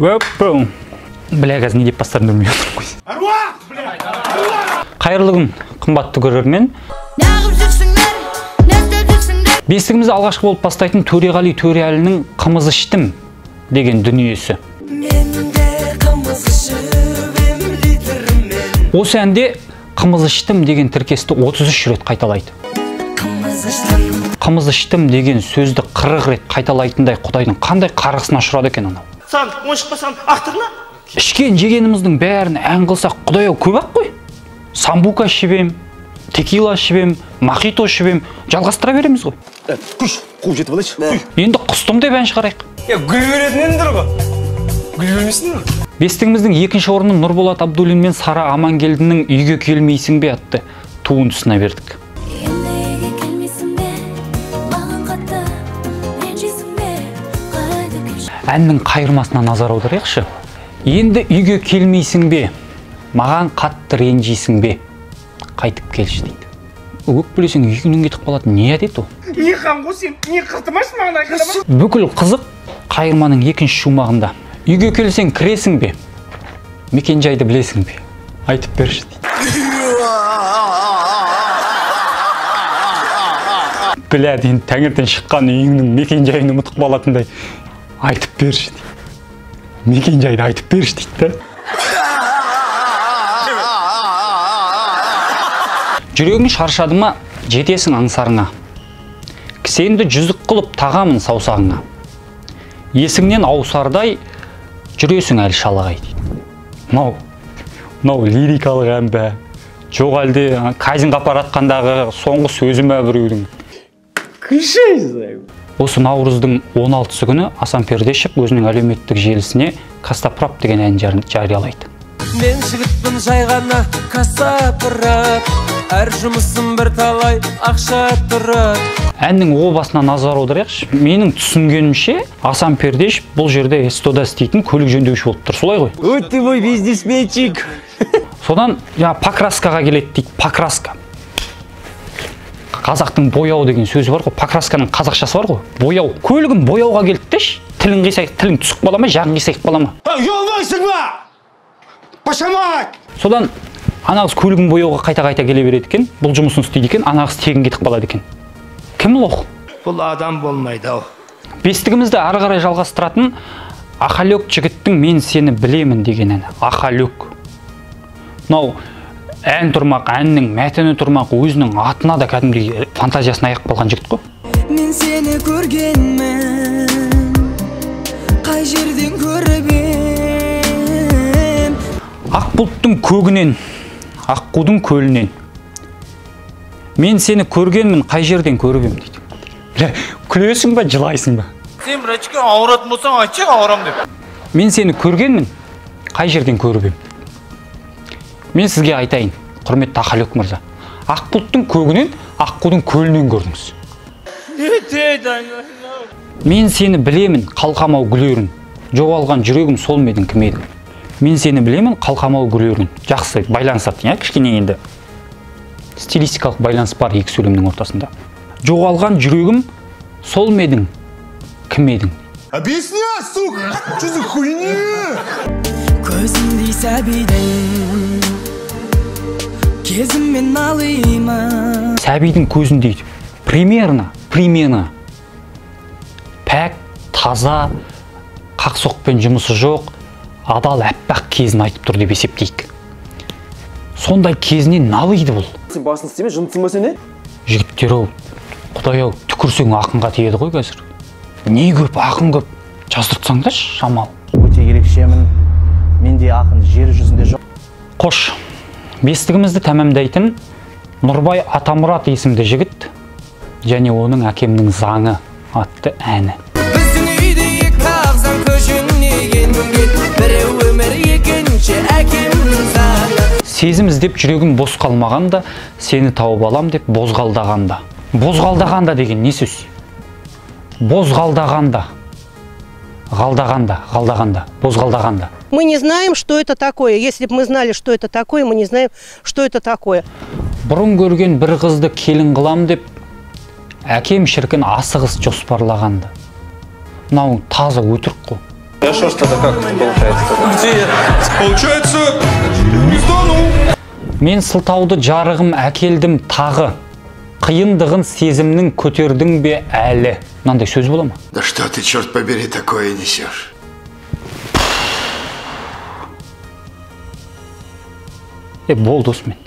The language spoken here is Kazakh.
Өп. Бля, қазір не деп бастарымды білмей отырмын ғой. Әруақ, бля! Қайырлы күн, қымбатты көрермен. Неғып жүрсіңдер? Не істеп жүрсіңдер? Бестігімізді алғашқы болып бастайтын Төреғали Төреәлінің «Қымыз іштім» деген дүниесі. Мен де қымыз ішіп ем литрмен. Осы әнде «қымыз іштім» деген тіркесті 33 рет қайталайды. Қымыз іштім. «Қымыз іштім» деген сөзді 40 рет қайталайтындай Құдайдың қандай қарғысына ұшырады екен анау? Сан, ойыншық ақтырла. Ішкен жегеніміздің бәрін ән қылсақ, Құдай ау, көп ақ қой. Самбука ішіп ем, текила ішіп ем, мохито ішіп ем, жалғастыра береміз ғой. Күш, қуып жетіп алайыншы. Енді құстым деп ән шығарайық. Гүл беретін едіңдер ғой. Гүл бермейсің бе? Бестігіміздің екінші орнын Нұрболат Абдуллин мен Сара Амангелдінің «Үйге келмейсің бе» атты туындысына бердік. Енді үйге келмейсің бе? Маған қатты ренжисің бе? Қайтып келші. Әннің қайырмасына назар аударайықшы. Енді үйге келмейсің бе? Маған қатты ренжисің бе? Қайтып келші дейді. Өкпелесең үйіңнен кетіп қалады, не әдет ол? Не қан ғой сен? Не қыртымашы маған айқайлама? Бүкіл қызық қайырманың екінші шумағында. Үйге келсең кіресің бе? Мекен-жайды білесің бе? Айтып берші дейді. Бля, енді таңертең шыққан үйіңнің мекен-жайын ұмытып қалатындай. Айтып берші дейді. Мекен-жайды айтып берші дейді да. Жүрегің шаршады ма, жетесің аңсарыңа. Кісенді жүзік қылып тағамын саусағыңа. Есіңнен аусардай жүресің әлі шалағай дейді. Мынау лирикалық ән бе? Жоқ әлде казинға апаратқандағы соңғы сөзі ме біреудің? Осы наурыздың 16-сы күні Асан Пердешев өзінің әлеуметтік желісіне «Костоправ» деген ән жариялайды. Мен жігітпін жай ғана костоправ, әр жұмысым бір талай ақша тұрады. Әннің о басына назар аударайықшы. Менің түсінгенімше, Асан Пердешев бұл жерде СТО-да істейтін көлік жөндеуші болып тұр, солай ғой? Өй, ты мой бизнесменчик. Содан покраскаға келеді дейді, покраска. Қазақтың бояу деген сөзі бар ғой, покрасканың қазақшасы бар ғой, бояу. Көлігін бояуға келді деші, тілің қисайып, тілің түсіп қала ма, жағың қисайып қала ма? Ұялмайсың ба? Пашамат! Содан ана қыз көлігін бояуға қайта-қайта келе береді екен, бұл жұмысын істейді екен, ана қыз тегін кетіп қалады екен. Кім лох? Бұл адам болмайды ау. Бестігімізді ары қарай жалғастыратын Ахалек жігіттің «Мен сені білемін» деген әні. Ахалек. Мынау ән тұрмақ, әннің мәтіні тұрмақ, өзінің атына да кәдімгідей фантазиясына аяқ қалған жігіт қой. Мен сені көргенмін, қай жерден көріп ем? Ақ бұлттың көгінен, аққудың көлінен. Мен сені көргенмін, қай жерден көріп ем дейді. Бля, күлесің ба, жылайсың ба? Сен братчика ауыратын болсаң айтшы, ауырам деп. Мен сені көргенмін, қай жерден көріп ем? Мен сізге айтайын, құрметті Ахалек мырза. Ақ бұлттың көгінен, аққудың көлінен көрдіңіз. Мен сені білемін, қалқам-ау гүлерін. Жоғалған жүрегім сол ма едің, кім едің? Мен сені білемін, қалқам-ау гүлерін. Жақсы, байланысады, иә, кішкене енді. Стилистикалық байланыс бар екі сөйлемнің ортасында. Жоғалған жүрегім сол ма едің, кім едің? Объясняй, сука! Что за хуйня? Көзімдей сәбидің кезіммен налимын. Сәбидің көзіндей примерно пәк, таза, қақсоқпен жұмысы жоқ, адал, әппақ кезін айтып тұр деп есептейік. Сондай кезіне налиды бұл. Сен басын істеме, жындысың ба сен, не? Жігіттер ау, Құдай ау, түкірсең ақынға тиеді ғой қазір. Не көп, ақын көп, жаздыртсаңдаршы шамал. Өте ерекшемін, менде ақын жер жүзінде жоқ. Қош, бестігімізді тәмамдайтын Нұрбай Атамұрат есімді жігіт және оның «Әкемнің заңы» атты әні. Біздің үйде екі ақ заң көшінеген, бірі өмір, екінші әкемнің заңы. Сезім іздеп жүрегім бос қалмағанда, сені тауып алам деп бозғалдағанда. Бозғалдағанда деген не сөз? Бозғалдағанда. Ғалдағанда, ғалдағанда, бозғалдағанда. Мы не знаем, что это такое. Если бы мы знали, что это такое, мы не знаем, что это такое. Бұрын көрген бір қызды келін қылам деп, әкем шіркін асығыс жоспарлағанды. Мынау таза өтірік қой. Хорошо, что то как это получается? Где? Получается, пизданул. Мен сылтауды жарығым әкелдім тағы. Қиындығын сезімнің көтердің бе әлі? Мынандай сөз бола ма? Да что ты, черт побери, такое несешь? Е, болды осымен.